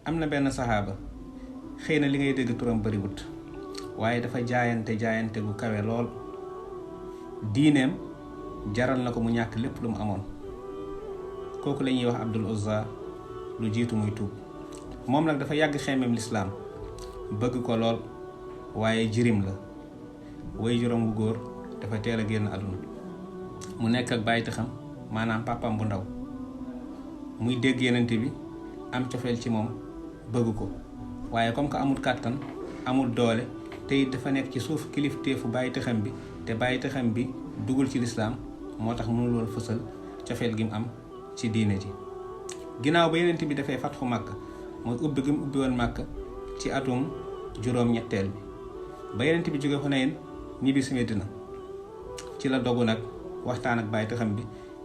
am na benn saxaaba xëy na li ngay dégg turam bariwut waaye dafa jaayante gu kawe lool diineem jaral na ko mu ñàkk lépp lu mu amoon kooku la ñuy wax Abdul Uzza lu jiitu muy tuub moom nag dafa yàgg xeemeem lislaam bëgg ko lool waaye jirim la way juróom wu góor dafa teel a génn àdduna mu nekk ak bàyyiti xam maanaam papam bu ndaw muy dégg yenente bi am cofeel ci moom bëgg ko waaye comme que amul kàttan amul doole te it dafa nekk ci suuf kilifteefu bàyyiti xam bi te bàyyiti xam bi dugul ci lislaam moo tax mënul woon fësal cofeel gi mu am ci diine ji ginnaaw ba yenente bi dafay fatxu Màkka mooy ubbi gi mu ubbi woon Màkka ci atum juróom-ñetteel bi ba yenente bi jóge Xunayn ñibbi si Medina ci la dogu nag waxtaan ak bàyyiti xam bi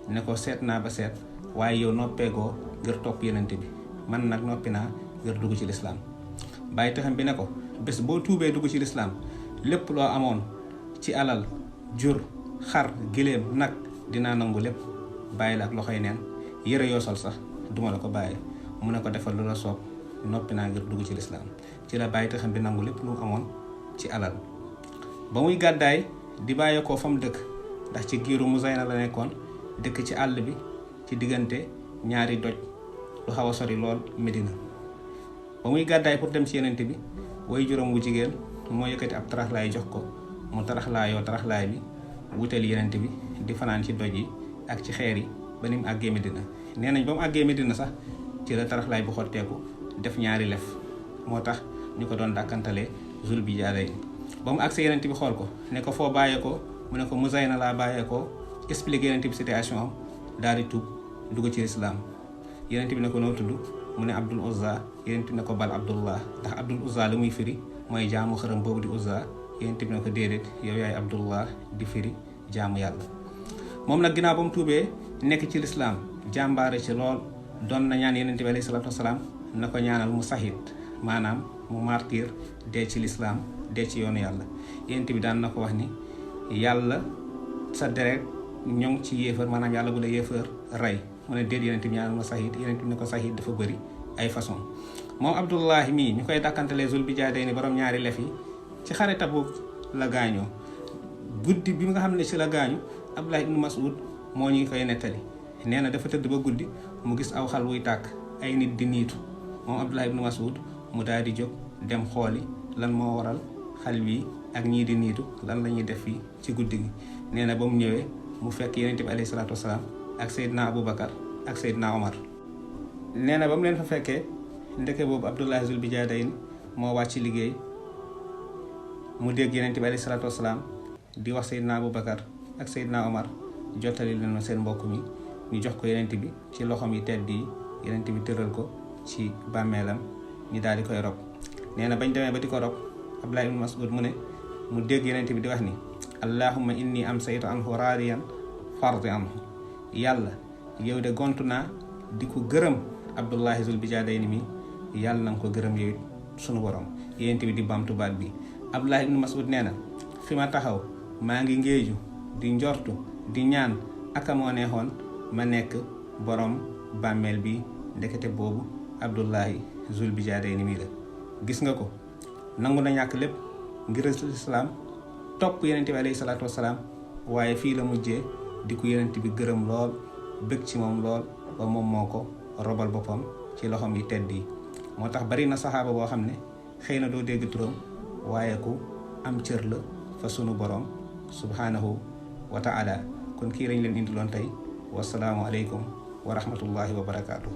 ne ko seet naa ba seet waaye yow noppeegoo ngir topp yenente bi man nag noppi naa ngir dugg ci lislaam bàyyiti xam bi ne ko bés boo tuubee dugg ci lislaam lépp loo amoon ci alal jur xar giléem nag dinaa nangu lépp bàyyi la ak loxoy neen yëre yoo sol sax duma la ko bàyyi mu ne ko defal lu la soob noppi naa ngir dugg ci lislaam ci la bàyyiti xam bi nangu lépp lu mu amoon ci alal ba muy gàddaay di bàyyeekoo fa mu dëkk ndax ci giiru Muzayna la nekkoon dëkk ci àll bi ci diggante ñaari doj lu xaw a sori lool Medina ba muy gàddaay pour dem ci yenente bi way juróom wu jigéen moo yëkkati ab taraxlaay jox ko mu taraxlaayoo taraxlaay bi wutali yenente bi di fanaan ci doj yi ak ci xeer yi ba ni mu àggee Medina nee nañ ba mu àggee Medina sax ci la taraxlaay bu xotteeku def ñaari lef moo tax ñu ko doon dàkkantalee Zul Bijaadayn ba mu àgsee yenente bi xool ko ne ko foo bàyyeekoo mu ne ko Muzayna laa bàyyeekoo expliqué yenente bi situation am daal di tuub dugg ci lislaam yenente bi ne ko noo tudd mu ne Abdul Uzza yenente bi ne ko bal Abdullah ndax Abdul Uzza lu muy firi mooy jaamu xërëm boobu di Uzza yenente bi ne ko déedéet yow yaay Abdullah di firi jaamu yàlla moom nag ginnaaw ba mu tuubee nekk ci lislaam jàmbaare ci lool doon na ñaan yenente bi alayhi salaatu wasalaam na ko ñaanal mu sahid maanaam mu martyr dee ci lislaam dee ci yoonu yàlla yenente bi daan na ko wax ni yàlla sa deret ñoŋ ci yéefar maanaam yàlla bu la yéefar rey mu ne déet yenente bi ñaanal ma sahid yenente bi ne ko sahid dafa bëri ay façon moom Abdullahi mii ñu koy dàkkantalee Zul Bijaadayni borom ñaari lef yi ci xare Tabuk la gaañoo guddi bi nga xam ne ci la gaañu Abdullah ibn Mas'ud moo ñu koy nettali nee na dafa tëdd ba guddi mu gis aw xal wuy tàkk ay nit di niitu moom Abdullah ibn Mas'ud mu daal di jóg dem xooli lan moo waral xal wi ak ñii di niitu lan la ñuy def fii ci guddi gi nee na ba mu ñëwee mu fekk yenente bi alayhi salaatu wasalaam ak Seydina Aboubacar ak Seydina Omar nee na ba mu leen fa fekkee ndeke boobu Abdullah Zul Bijaadayn moo wàcc liggéey mu dégg yenente bi alayhi salaatu wasalaam di wax Seydina Aboubacar ak Seydina Omar jottali leen ma seen mbokk mi ñu jox ko yenente bi ci loxoom yi tedd yi yenente bi tëral ko ci bàmmeelam ñu daal di koy rob nee na bañ demee ba di ko rob Abdullah ibn Mas'ud mu ne mu dégg yenente bi di wax ni allahumma inni amsaytu anhu raadiyan fardi anhu yàlla yow de gontu naa di ko gërëm Abdullahi Zul Bijaadayni mi yàlla na nga ko gërëm yow sunu borom yenente bi di bamtu baat bi Abdullah ibn Mas'ud nee na fi ma taxaw maa ngi ngéeju di njortu di ñaan aka moo neexoon ma nekk borom bàmmeel bi ndekete boobu Abdullahi Zul Bijaadayni mi la gis nga ko nangu na ñàkk lépp ngir islaam topp yenente bi alayhi salaatu wasalaam waaye fii la mujjee di ko yenente bi gërëm lool bëgg ci moom lool ba moom moo ko robal boppam ci loxoom yi tedd yi moo tax bari na saxaaba boo xam ne xëy na doo dégg turam waaye ku am cër la fa sunu borom subhanahu wa ta'ala kon kii lañ leen indiloon tey wasalaamu aleykum wa rahmatullahi wa barakaatu.